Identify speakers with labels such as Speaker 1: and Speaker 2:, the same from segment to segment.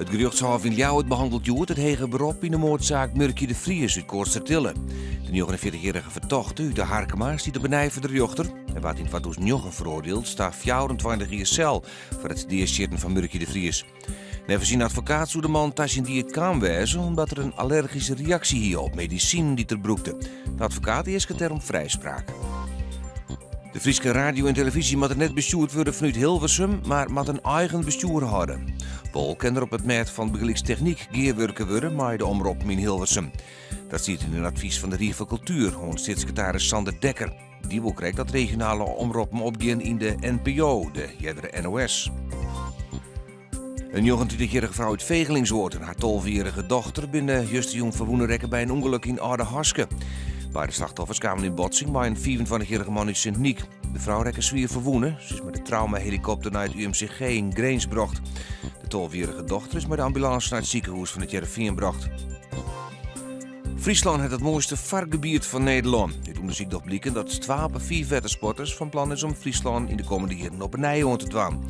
Speaker 1: It gerjochtshôf yn Ljouwert behannelt hjoed it heger berop yn de moardsaak Murkje de Vries út Koatstertille. De 49-jierrige fertochte út de Harkema stiet op 'e nij foar de rjochter. Hy waard yn 2009 feroardield ta 24 jier sel foar it deasjitten fan Murkje de Vries. Neffens syn advokaat soe de man ta syn died kaam wêze omdat er in allergyske reaksje hie op medisinen dy't er brûkte. De advokaat easket dêrom frijspraak. De Fryske radio en televyzje moatte net bestjoerd wurde fanút Hilversum, mar moat in eigen bestjoer hâlde. Wol kin der op it mêd fan bygelyks technyk gearwurke wurde mei de omroppen yn Hilversum. Dat stiet yn in advys fan de Rie foar Kultuer oan steatssekretaris Sander Dekker. Dy wol krekt dat regionale omroppen opgean yn de NPO, de eardere NOS. In 39-jierrige frou út Vegelingsoord en har 12-jierrige dochter binne justerjûn ferwûne rekke by in ûngelok yn Aldehaske. Beide slachtoffers kamen yn botsing mei in 25-jierrige man út Sint Nyk. De frou rekke swier ferwûne. Se is mei de traumahelikopter nei it UMCG yn Grins brocht. De 12-jierrige dochter is mei de ambulânse nei it sikehûs fan It Hearrenfean brocht. Fryslân hat it moaiste fargebiet fan Nederlân. Ut ûndersyk docht bliken dat twa op 'e fiif wettersporters fan plan is om Fryslân yn de kommende jierren op 'e nij oan te dwaan.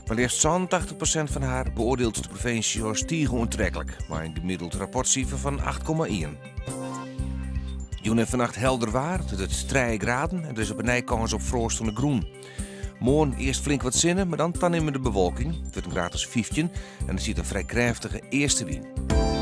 Speaker 1: Mar leafst 87% fan har beoardielt de provinsje as tige oantreklik, mei in gemiddeld rapportsifer fan 8,1. Jûn en fannacht helder waar, it wurdt 3 graden en der is op 'e nij kâns op froast oan de grûn. Moarn earst flink wat sinne, mar dan tanimmende bewolking. It wurdt in graad as 15 en der stiet in frij krêftige eastewyn.